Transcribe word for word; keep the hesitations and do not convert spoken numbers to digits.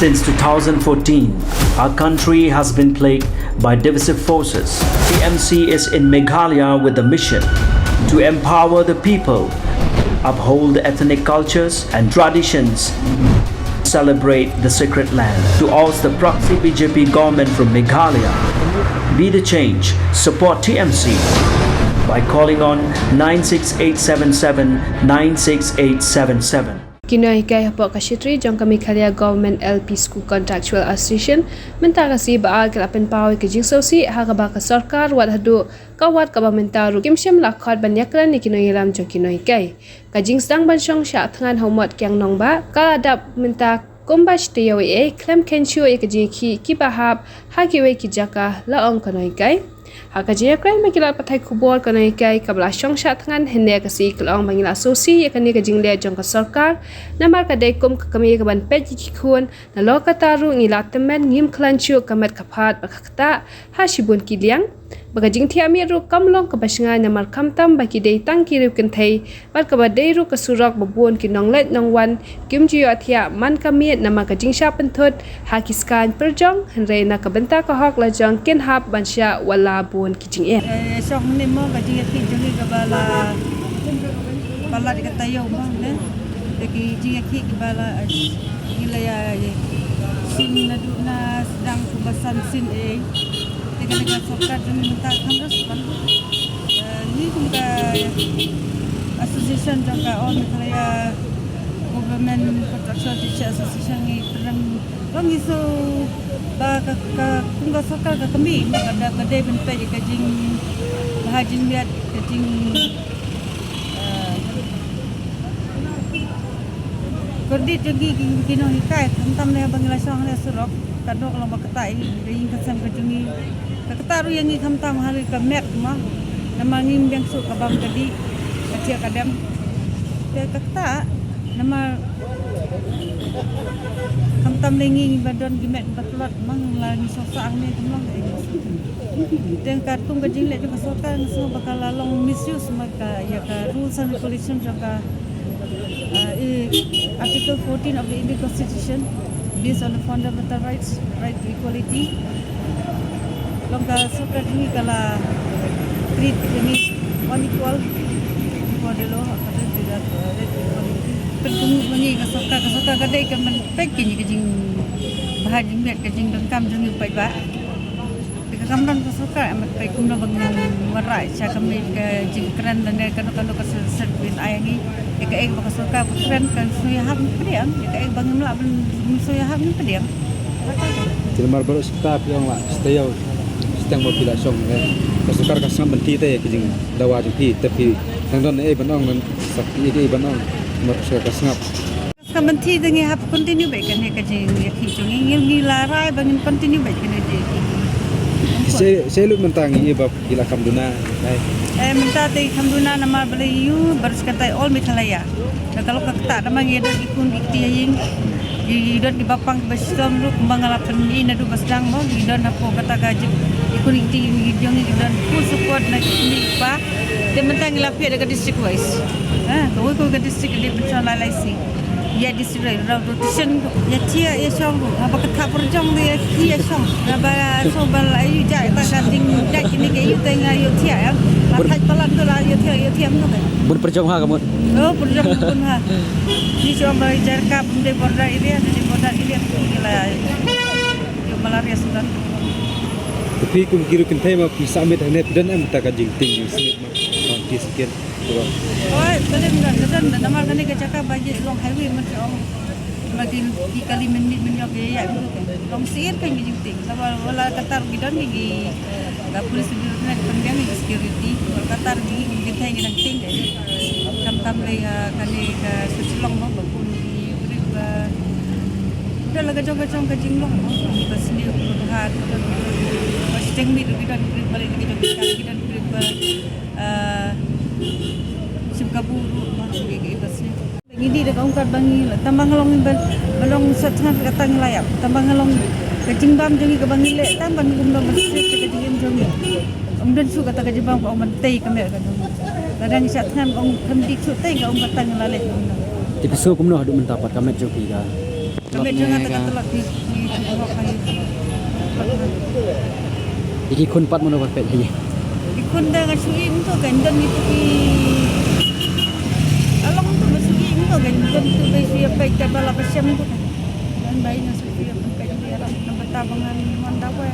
Since two thousand fourteen, our country has been plagued by divisive forces. T M C is in Meghalaya with the mission to empower the people, uphold ethnic cultures and traditions, celebrate the sacred land. To oust the proxy B J P government from Meghalaya, be the change, support T M C by calling on nine six eight seven seven nine six eight seven seven. Ki nonghikai hapoh ka shatri jong ka Meghalaya Government L P School Contractual Association mynta ka sngi ba ar ki la pynpaw ïa ka jingsngewsih ha kaba ka sorkar wat haduh ka wat kaba mynta ruh kim shym la khot ban ïakren ïa ki nongïalam jong ki nonghikai. Ka jingsdang ban shong shah thngan ha u mot Kiang Nangbah ka la dap mynta kumba shi taïew ei ei khlem khein shuh ïa ka jingïakhih kiba hap ha kiwei ki jaka, la ong ka nonghikai. Ha ka jingïakren bad ki lad pathai khubor, ka nonghikai kaba la shong shah thngan hynne ka sngi ka la ong ba ngi la sngewsih ïa kane ka jingleh jong ka sorkar namar ka dei kum ka kmie kaban peit ïa ki khun nalor kata ruh ngi la tymmen ngim khlaiñ shuh ka met ka phad bad ka ktah ha shibun ki liang. Ba ka jingthiah miet ruh kam long kaba shngaiñ namar khamtam ba ki dei tang ki riew kynthei bad kaba dei ruh ka surok ba bun ki nongleit nongwan kim ju ïohthiah man ka miet namar ka jingshah pynthut ha ki skaiñ pyrjong, hynrei na ka bynta ka hok lajong kin hap ban shah wat la bun ki jingeh. Eh, shong ne mo ka jingïakhih jong ngi kaba la palat ka taïew mo ne. Te ki jingïakhih kiba la, eh, ngi la ïa, ïa shim naduh na sdang kumba san sien ei. Te kane ka sorkar jong ngi mynta kam respond. Eh, ngi kum ka association jong ka All Meghalaya Government Contractual Teacher Association ngi pyrshang, ba ngi sngew ba ka, ka, kum ka sorkar ka kmie, ba ka da, ka dei ban peit ka jing, ba ha jingmiat ka jing, eh, kordit jong ki, ki, ki nonghikai, khamtam leh ba ngi la shong leh surok, ka dok long ba ktah ïa ngi, ka ïing ka sem ka jong ngi. Ka ktah ruh ïa ngi khamtam ha ri ka met mo. Namar ngim biang shuh ka bam ka dih, ka thiah ka dem. Te ka ktah, namar khamtam leh ngi ba don ki met ba tlot mo, la ngi sngewsih ne kam long. Te ka kum ka jingleh jong ka sorkar nga sngew ba ka la long misuse mo ka ïa ka rules and regulation jong ka, uh, i-, Article fourteen of the Indian Constitution, based on the fundamental rights, right to equality. Long ka sorkar jong ngi ka la treat jong ngi unequal before the law, according to that, uh, right to equality. Pynjah jong ngi ka sorkar, ka sorkar ka dei ka ban peit ka jing, ka jingbha jingmiat, ka jingdonkam jong ngi paidbah. Te ka kam don ka sorkar, em, peit kumno ba ngin wanrah sha ka miet ka jingkren lane kano kano ka solution ba ngin ai ngi. Ïa kaei ba ka sorkar ba kren kan shu ïahap ngi pdiang, ïa kaei ba ngim lah ban shu ïahap ngi pdiang. Te namar baroh shi katta phi ong la shi taïew shi tang ba phi la shong, eh. Ka sorkar ka sngap ban thied te ïa ka jingdawa jong phi, te phi nang don ei ban ong, nang sa phi ei ban ong, namar ka sorkar ka sngap. Ka ban thied te ngi hap continue beit kane ka jingïakhih jong ngi, ngi la rai ba ngin continue beit kane ka jingïakhih. Shi, shi lut mynta ngi i ba ki la kham duna, ai. Eh, mynta te kham duna namar balei ïa u, baroh shi katta all Meghalaya. Da ka lok ka ktah namar ngi don ki khun ki kti ha ïing. Ngi don kiba pang kiba shitom ruh kumba nga la pyni naduh ba sdang mo, ngi don hapoh kata ka jing, ki khun ki kti jong ngi ki don full support na ki kmie ki kpa. Te mynta ngi la peit da ka district wise. Ha, kawei kawei ka district ka dei pynshong lai lai sngi. Ïa district wise, rotation, ïa thiah ïa shong ruh. Haba ka ktah pyrjong te ïa thiah ïa shong. Haba shu ba la ïoh jait ta ka jingjait kine ki ïoh te nga ïoh thiah ïa. La thait palat te la ïoh thiah ïoh thiah mynta te. Bun pyrjong ha ka mut. Oh, pyrjong bun ha. Ngi shu ong ba Jarakap ym dei border area, ym dei border area, ngi la ïoh malaria sudan. Te phi kum ki riew kynthei ma phi sah miet hangne, phi don em kata ka jingtieng jingsiewspah ma phi sngewthuh? Oi, balei ym don, ka don, namar kane ka jaka ba ïa long highway, man ka ong. Ba ki, ki kali mynmiet mynñiuh ki ïa, ïa, long sir ka jingtieng. Namar wat la katta ruh ki don ki, ki, ka police ki don ki pynbiang ki security. Wat la katta ruh ki, ki kynthei ngi dang tieng ka. Khamtam lei, ah, kane ka shu shlong mo, ba bun ki briew ba, da la ka jong ka jong ka jinglong mo. Ki ba sniew, ki ba bha, ki ba, ba shiteng miet ruh ki don, ki briew ba lei ki jong ki, ki don briew ba, ah, shim kabu ruh mo, ki, ki ba sniew. Ngi dih da ka ong kat ba ngi la, tang ba nga long ba, ba long sat tnga kata ngi la ïap, tang ba nga long ka jingbam jong ngi kaba ngi leh, tang ban kumno ban sniew ka jingim jong ngi. Ym don shuh kata ka jingbam ka ong ban tei ka met ka jong ngi. Lada ngi sat tnga ong kham dik shuh tei ka ong kata ngi la leh kumno. Te phi sngew kumno haduh mynta pat ka met jong phi ka? Ka met jong nga te ka tlot hi, hi, hi, hi, hi. Ïa ki khun pat mano ba peit hi? Ki khun da nga shu ïohi mynta kan don ïa ki. Along to ba shu ïohi mynta kan don to ba shu ïa peit ka ba la ba shem ko. Dan bai nga shu ïa peit ïa la na bata ba ngan mon da wai.